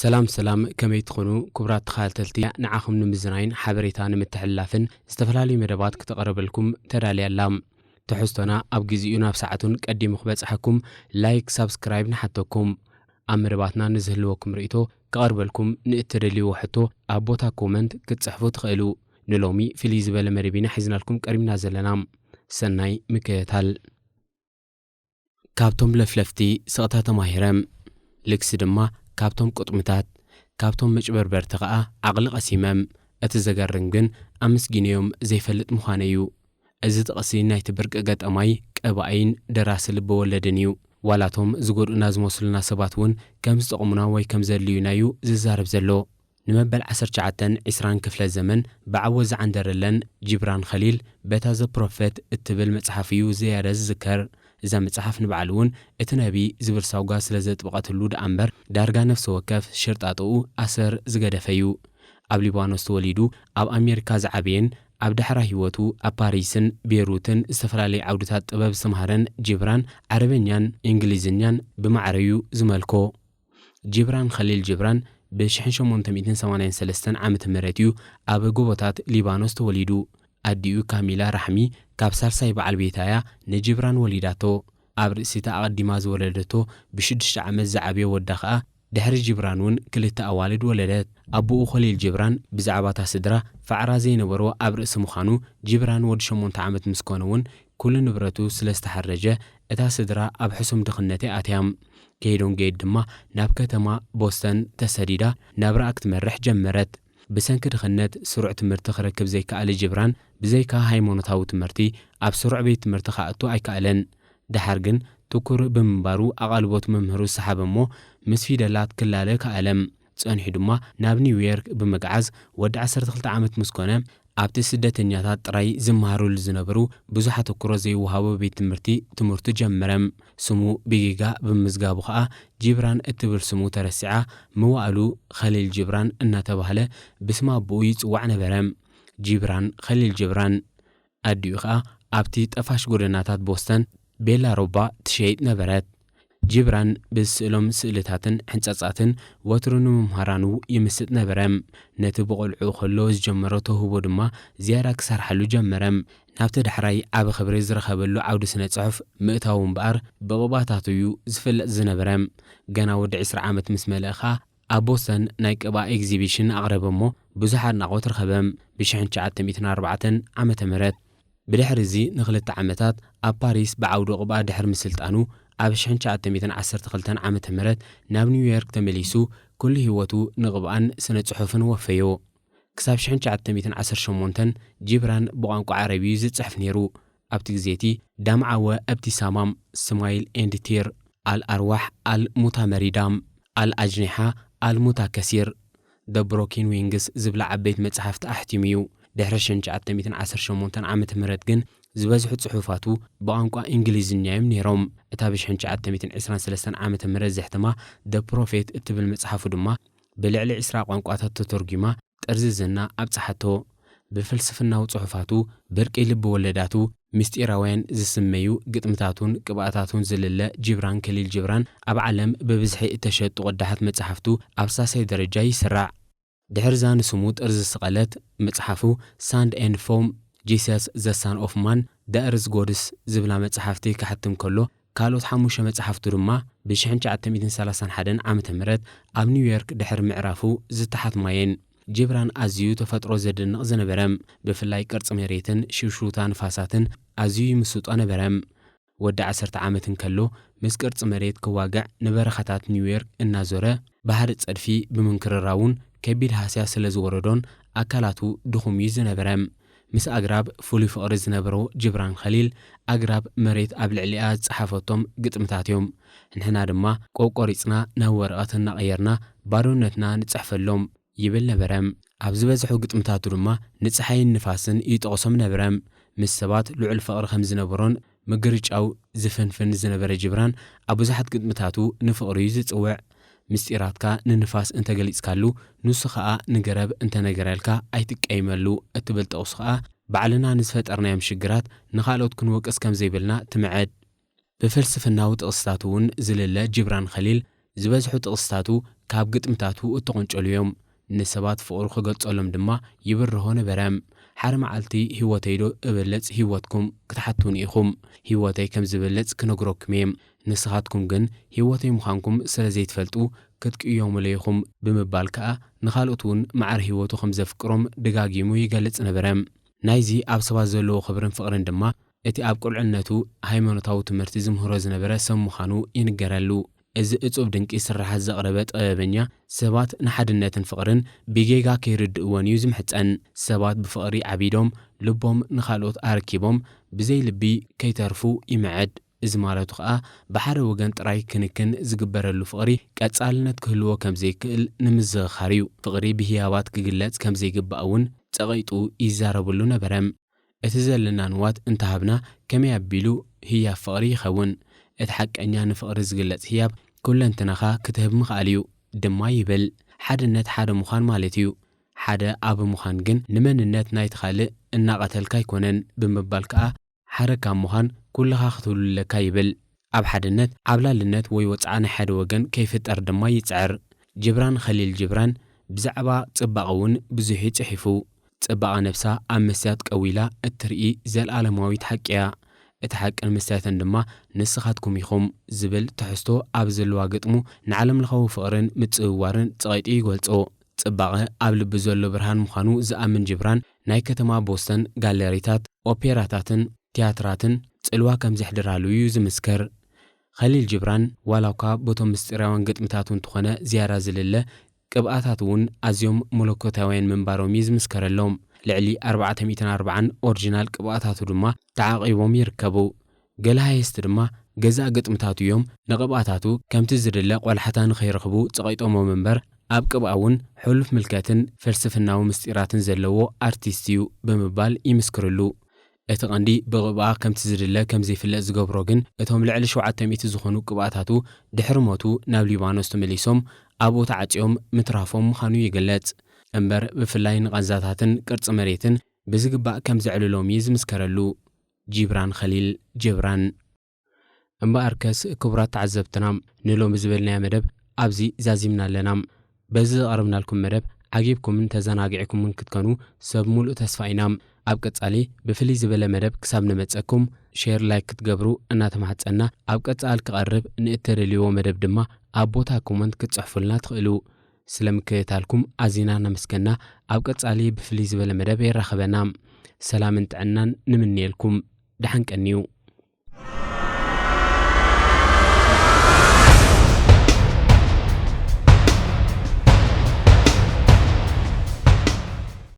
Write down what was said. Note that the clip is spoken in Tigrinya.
ሰላም ሰላም፣ ከመይ ትኾኑ ክቡራት ተኸታተልቲ? ንዓኹም ንምዝናይን ሓበሬታ ንምትሕልላፍን ዝተፈላለዩ መደባት ክተቐርበልኩም ተዳልያ ኣላ። ትሕዝቶና ኣብ ግዜኡ ናብ ሰዓቱን ቀዲሙ ክበጽሐኩም ላይክ፣ ሳብስክራይብ ንሓተኩም። ኣብ መደባትና ንዝህልወኩም ርእይቶ ክቐርበልኩም ንእትደልይዎ ሕቶ ኣብ ቦታ ኮመንት ክትጽሕፉ ትኽእሉ። ንሎሚ ፍልይ ዝበለ መደብ ኢና ሒዝናልኩም ቀሪብና ዘለና። ሰናይ ምክትታል። ካብቶም ለፍለፍቲ ስቕታ ተማሂረ፣ ልግሲ ድማ ካብቶም ቅጥምታት፣ ካብቶም መጭበርበርቲ ኸኣ ዓቕሊ ቀሲመ። እቲ ዘገርም ግን ኣመስጊነዮም ዘይፈልጥ ምዃነይ እዩ። እዚ ጥቕሲ ናይቲ ብርቂ ገጣማይ፣ ቀባኢን ደራሲ ልበ ወለድን እዩ። ዋላቶም ዝጎድኡና ዝመስሉና ሰባት እውን ከም ዝጠቕሙና ወይ ከም ዘድልዩና እዩ ዝዛረብ ዘሎ። ንመበል ዓሰርተ ትሽዓተን ዕስራን ክፍለ ዘመን ብዓወት ዝዓንደረለን ጂብራን ኸሊል በታ ዘ ፕሮፌት እትብል መጽሓፍ እዩ ዝያዳ ዝዝከር። እዛ መጽሓፍ ንባዕሉ እውን እቲ ነቢ ዝብል ሳውጋ ስለ ዘጥበቐትሉ ደኣ እምበር፣ ዳርጋ ነፍሲ ወከፍ ሽርጣጥኡ ኣሰር ዝገደፈ እዩ። ኣብ ሊባኖስ ተወሊዱ ኣብ ኣሜሪካ ዝዓበየን ኣብ ዳሕራ ህይወቱ ኣብ ፓሪስን ቤይሩትን ዝተፈላለዩ ዓውድታት ጥበብ ዝተምሃረን ጂብራን፣ ዓረበኛን እንግሊዝኛን ብማዕረ እዩ ዝመልኮ። ጂብራን ኸሊል ጂብራን ብ ሸሞንተ ሚእትን ሰማንያን ሰለስተን ዓመተ ምህረት እዩ ኣብ ጎቦታት ሊባኖስ ተወሊዱ። ኣዲኡ ካሚላ ራሕሚ ካብ ሳልሳይ በዓል ቤታ እያ ንጂብራን ወሊዳቶ። ኣብ ርእሲታ ኣቐዲማ ዝወለደቶ ብሽዱሽተ ዓመት ዝዓበየ ወዳ ኸኣ ድሕሪ ጂብራን እውን ክልተ ኣዋልድ ወለደት። ኣቦኡ ኸሊል ጂብራን ብዛዕባ እታ ስድራ ፋዕራ ዘይነበሮ ኣብ ርእሲ ምዃኑ፣ ጂብራን ወዲ ሸሞንተ ዓመት ምስ ኮነ እውን ኩሉ ንብረቱ ስለ ዝተሓረጀ፣ እታ ስድራ ኣብ ሕሱም ድኽነት እያ ኣትያ። ከይዶን ገይድ ድማ ናብ ከተማ ቦስተን ተሰዲዳ ናብራኣ ክትመርሕ ጀመረት። ብሰንኪ ድኽነት ስሩዕ ትምህርቲ ክረክብ ዘይከኣለ ጂብራን፣ ብዘይካ ሃይማኖታዊ ትምህርቲ ኣብ ስሩዕ ቤት ትምህርቲ ክኣቱ ኣይከኣለን። ደሓር ግን ትኩር ብምንባሩ ኣቓልቦት መምህሩ ዝሰሓበ እሞ ምስ ፊደላት ክላለ ከኣለ። ጸኒሑ ድማ ናብ ኒውዮርክ ብምግዓዝ ወዲ ዓሰርተ ክልተ ዓመት ምስ ኮነ ኣብቲ ስደተኛታት ጥራይ ዝመሃሩሉ ዝነበሩ ብዙሕ ኣተኩሮ ዘይወሃቦ ቤት ትምህርቲ ትምህርቱ ጀመረ። ስሙ ብጌጋ ብምዝጋቡ ኸኣ ጂብራን እትብል ስሙ ተረሲዓ መዋእሉ ኸሊል ጂብራን እናተባህለ ብስም ኣቦኡ ይጽዋዕ ነበረ። ጂብራን ኸሊል ጂብራን። ኣዲኡ ኸኣ ኣብቲ ጠፋሽ ጎደናታት ቦስተን ቤላ ሮባ ትሸይጥ ነበረት። ጂብራን ብዝስእሎም ስእልታትን ሕንጸጻትን ወትሩ ንምምሃራኑ ይምስጥ ነበረ። ነቲ ብቖልዕኡ ከሎ ዝጀመሮ ተውህቦ ድማ ዝያዳ ክሰርሓሉ ጀመረ። ናብቲ ዳሕራይ ዓቢ ክብሪ ዝረኸበሉ ዓውዲ ስነ ጽሑፍ ምእታዉ እምበኣር ብቕብኣታቱ እዩ ዝፍለጥ ዝነበረ። ገና ወዲ ዕስራ ዓመት ምስ መለአ ኸኣ ኣብ ቦስተን ናይ ቅብኣ ኤግዚቢሽን ኣቕረበ እሞ ብዙሕ ኣድናቖት ረኸበ። ብ ሸሕን ትሽዓተ ሚእትን ኣርባዕተን ዓመተ ምህረት። ብድሕሪ እዚ ንኽልተ ዓመታት ኣብ ፓሪስ ብዓውዲ ቅብኣ ድሕሪ ምስልጣኑ፣ ኣብ ሸሕን ትሽዓተ ሚእትን ዓሰርተ ክልተን ዓመተ ምህረት ናብ ኒውዮርክ ተመሊሱ ኩሉ ህይወቱ ንቕብኣን ስነ ጽሑፍን ወፈዮ። ክሳብ ሸሕን ትሽዓተ ሚእትን ዓሰርተ ሸሞንተን ጂብራን ብቋንቋ ዓረብ እዩ ዝጽሕፍ ነይሩ። ኣብቲ ግዜ እቲ ዳምዓወ ኣብቲሳማም፣ ስማይል ኤንድ ቲር፣ ኣል ኣርዋሕ ኣል ሙታመሪዳም፣ ኣል ኣጅኒሓ ኣል ሙታከሲር፣ ደ ብሮኪን ዊንግስ ዝብላ ዓበይቲ መጽሓፍቲ ኣሕቲሙ እዩ። ድሕሪ ሸሕን ትሽዓተ ሚእትን ዓሰርተ ሸሞንተን ዓመተ ምህረት ግን ዝበዝሑ ጽሑፋቱ ብቋንቋ እንግሊዝኛ እዮም ነይሮም። እታ ብ ሸሕን ትሽዓተ ሚእትን ዕስራን ሰለስተን ዓመተ ምህረት ዘሕተማ ደ ፕሮፌት እትብል መጽሓፉ ድማ ብልዕሊ ዕስራ ቋንቋታት ተተርጒማ ጥርዚ ዝና ኣብጽሓቶ። ብፍልስፍናዊ ጽሑፋቱ፣ ብርቂ ልቢ ወለዳቱ፣ ምስጢራውያን ዝስመዩ ግጥምታቱን ቅብኣታቱን ዝልለ ጂብራን ከሊል ጂብራን ኣብ ዓለም ብብዝሒ እተሸጡ ቅዳሓት መጽሓፍቱ ኣብ ሳልሳይ ደረጃ ይስራዕ። ድሕርዛ ንስሙ ጥርዚ ዝሰቐለት መጽሓፉ ሳንድ ኤንድ ፎም፣ ጂሰስ ዘ ሳን ኦፍ ማን፣ ደ እርዝ ጎድስ ዝብላ መጽሓፍቲ ክሓትም ከሎ፣ ካልኦት ሓሙሽተ መጽሓፍቱ ድማ ብ ሸሕን ትሽዓተ ሚእትን ሰላሳን ሓደን ዓመተ ምህረት ኣብ ኒውዮርክ ድሕሪ ምዕራፉ ዝተሓትማ እየን። ጂብራን ኣዝዩ ተፈጥሮ ዘድንቕ ዝነበረ፣ ብፍላይ ቅርጺ መሬትን ሽውሽውታ ንፋሳትን ኣዝዩ ይምስጦ ነበረ። ወዲ ዓሰርተ ዓመት እንከሎ ምስ ቅርጺ መሬት ክዋግዕ ንበረኻታት ኒውዮርክ እናዞረ፣ ባሕሪ ጸድፊ ብምንክርራዉን ከቢድ ሃስያ ስለ ዝወረዶን ኣካላቱ ድኹም እዩ ዝነበረ። ምስ ኣግራብ ፍሉይ ፍቕሪ ዝነበሮ ጅብራን ኸሊል፣ ኣግራብ መሬት ኣብ ልዕሊኣ ዝጸሓፈቶም ግጥምታት እዮም። ንሕና ድማ ቆቆሪጽና ናብ ወረቐት እናቐየርና ባዶነትና ንጽሕፈሎም ይብል ነበረ። ኣብ ዝበዝሑ ግጥምታቱ ድማ ንጸሓይን ንፋስን ይጠቕሶም ነበረ። ምስ ሰባት ልዑል ፍቕሪ ከም ዝነበሮን ምግርጫው ዝፍንፍን ዝነበረ ጅብራን ኣብ ብዙሓት ግጥምታቱ ንፍቕሪ እዩ ዝጽውዕ። ምስጢራትካ ንንፋስ እንተገሊጽካሉ፣ ንሱ ኸኣ ንገረብ እንተነገረልካ ኣይትቀይመሉ እትብል ጥቕሱ ኸኣ ባዕልና ንዝፈጠርናዮም ሽግራት ንኻልኦት ክንወቅስ ከም ዘይብልና ትምዕድ። ብፍልስፍናዊ ጥቕስታቱ እውን ዝልለ ጅብራን ኸሊል፣ ዝበዝሑ ጥቕስታቱ ካብ ግጥምታቱ እተቖንጨሉ እዮም። ንሰባት ፍቕሩ ክገልጸሎም ድማ ይብርሆ ነበረ። ሓደ መዓልቲ ህይወተይ ዶ እበልጽ ህይወትኩም ክትሓቱኒ ኢኹም። ህይወተይ ከም ዝበልጽ ክነግረኩም እየ። ንስኻትኩም ግን ህይወተይ ምዃንኩም ስለ ዘይትፈልጡ ክትቅየሙለይ ኢኹም ብምባል ከኣ ንኻልኦት እውን ማዕረ ህይወቱ ከም ዘፍቅሮም ደጋጊሙ ይገልጽ ነበረ። ናይዚ ኣብ ሰባት ዘለዎ ክብርን ፍቕርን ድማ እቲ ኣብ ቁልዕነቱ ሃይማኖታዊ ትምህርቲ ዝምህሮ ዝነበረ ሰብ ምዃኑ ይንገረሉ። እዚ እጹብ ድንቂ ስርሓት ዘቕረበ ጥበበኛ ሰባት ንሓድነትን ፍቕርን ብጌጋ ከይርድእዎን እዩ ዝምሕጸን። ሰባት ብፍቕሪ ዓቢዶም ልቦም ንኻልኦት ኣረኪቦም ብዘይ ልቢ ከይተርፉ ይምዕድ። እዚ ማለቱ ከኣ ብሓደ ወገን ጥራይ ክንክን ዝግበረሉ ፍቕሪ ቀጻልነት ክህልዎ ከም ዘይክእል ንምዝኽኻር እዩ። ፍቕሪ ብህያባት ክግለጽ ከም ዘይግባእ እውን ጸቒጡ ይዛረበሉ ነበረ። እቲ ዘለና ንዋት እንተሃብና ከመይ ኣቢሉ ህያብ ፍቕሪ ይኸውን? እቲ ሓቀኛ ንፍቕሪ ዝግለጽ ህያብ ኩለንትናኻ ክትህብ ምኽኣል እዩ፣ ድማ ይብል። ሓድነት ሓደ ምዃን ማለት እዩ። ሓደ ኣብ ምዃን ግን ንመንነት ናይቲ ካልእ እናቐተልካ ኣይኮነን ብምባል ከኣ ሓደ ካብ ምዃን ኩልኻ ክትህሉ ኣለካ ይብል። ኣብ ሓድነት ዓብላልነት ወይ ወጽዓ ናይ ሓደ ወገን ከይፍጠር ድማ ይጽዕር። ጅብራን ኸሊል ጅብራን ብዛዕባ ጽባቐ እውን ብዙሕ እዩ ጽሒፉ። ጽባቐ ነብሳ ኣብ መስትያት ቀዊላ እትርኢ ዘለኣለማዊት ሓቂ እያ። እቲ ሓቅን መስትያትን ድማ ንስኻትኩም ኢኹም ዝብል ትሕዝቶ ኣብ ዘለዋ ግጥሙ ንዓለምለኻዊ ፍቕርን ምጽውዋርን ጸቒጡ ይገልጾ። ጽባቐ ኣብ ልቢ ዘሎ ብርሃን ምዃኑ ዝኣምን ጅብራን ናይ ከተማ ቦስተን ጋለሪታት፣ ኦፔራታትን ቲያትራትን ጽልዋ ከም ዘሕድራሉ እዩ ዝምስክር። ኸሊል ጅብራን ዋላ እኳ በቶም ምስጢራውያን ግጥምታቱ እንተኾነ ዝያዳ ዝልለ ቅብኣታት እውን ኣዝዮም መለኮታውያን ምንባሮም እዩ ዝምስከረሎም። ልዕሊ ኣርባዕተ ሚእትን ኣርባዓን ኦሪጂናል ቅብኣታቱ ድማ ተዓቒቦም ይርከቡ። ገለ ሃየስቲ ድማ ገዛእ ግጥምታቱ እዮም ንቅብኣታቱ ከምቲ ዝድለ ቆላሕታ ንኸይረኽቡ ጸቒጦሞም እምበር ኣብ ቅብኣ እውን ሕሉፍ ምልከትን ፍልስፍናዊ ምስጢራትን ዘለዎ ኣርቲስት እዩ ብምባል ይምስክርሉ። እቲ ቀንዲ ብቕብኣ ከምቲ ዝድለ ከም ዘይፍለጥ ዝገብሮ ግን እቶም ልዕሊ ሸውዓተ ሚእቲ ዝኾኑ ቅብኣታቱ ድሕሪ ሞቱ ናብ ሊባኖስ ተመሊሶም ኣብኡ ተዓጽዮም ምትራፎም ምዃኑ ይግለጽ። እምበር ብፍላይ ንቓንዛታትን ቅርጺ መሬትን ብዝግባእ ከም ዘዕልሎም እዩ ዝምስከረሉ። ጂብራን ኸሊል ጀብራን። እምበኣርከስ ክቡራት ተዓዘብትና ንሎሚ ዝበልናዮ መደብ ኣብዚ ዛዚምና ኣለና። በዚ ዘቕረብናልኩም መደብ ዓጊብኩምን ተዘናጊዕኩምን ክትከኑ ሰብ ሙሉእ ተስፋ ኢና። ኣብ ቀጻሊ ብፍልይ ዝበለ መደብ ክሳብ ንመጸኩም ሼር ላይክ ክትገብሩ እናተማሕጸና ኣብ ቀጻሊ ክቐርብ ንእተደልይዎ መደብ ድማ ኣብ ቦታ ኮመንት ክትጽሕፉልና ትኽእሉ። ስለ ምክትታልኩም ኣዚና እናመስገና ኣብ ቀጻሊ ብፍልይ ዝበለ መደብ የራኽበና። ሰላምን ጥዕናን ንምንየልኩም። ደሓን ቀንዩ።